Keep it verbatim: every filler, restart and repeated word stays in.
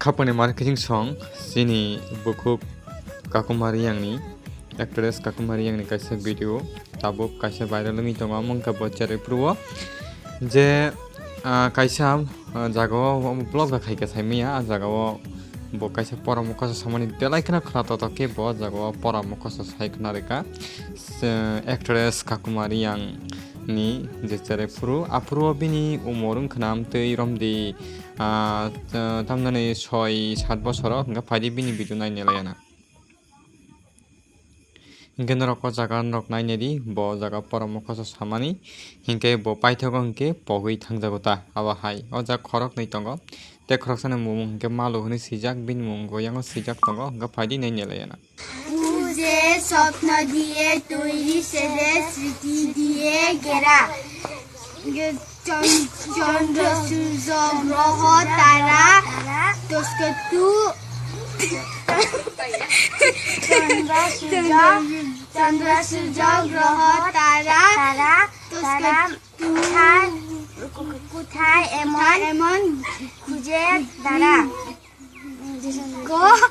Haponi mar kising song chini bukhuk Kakuma Riyangni, actress Kakuma Riyangni kaisa video tabuk kaisa viral wngwi tongo, omo wngkha bo cherai phuru-o je, ah, kaisa, ah, jagao vlog rok khaikha saimanya, ah jagao bo kaisa pora mokhoso samani belai kheno khna totok khe bo jagao pora mokhoso sai khna rwkha. Se-, actress Kakuma Riyangni je cherai phuru, aphuru-o bini umor wngkha na amtwi romdi, ah, tamnani soi sat bosoro hwnkhe phaidi bini video nainelaiana. Hwnkhe norok o jaga norok nainedi, bo jaga pora mokhoso samani, hwnkhe bo paithago hwnkhe pogwi thangjago ta abo hai. O jaga khoroknwi tongo, tei khoroksani mung hwnkhe Malu hwnwi swijak, bini mung goyango swijak tongo, hwnkhe phaidi nainelaiana. Uje স্বপ্ন দিয়ে তৈরি সেজে স্মৃতি দিয়ে ঘেরা। চন-, চন্দ্র সূর্য গ্রহ তারা তস্কতু চন্দ্র সূর্য, চন্দ্র সূর্য গ্রহ তারা তারা তারা তস্কতু কোথায়, কোথায় এমন এমন খুঁজে তারা। গ-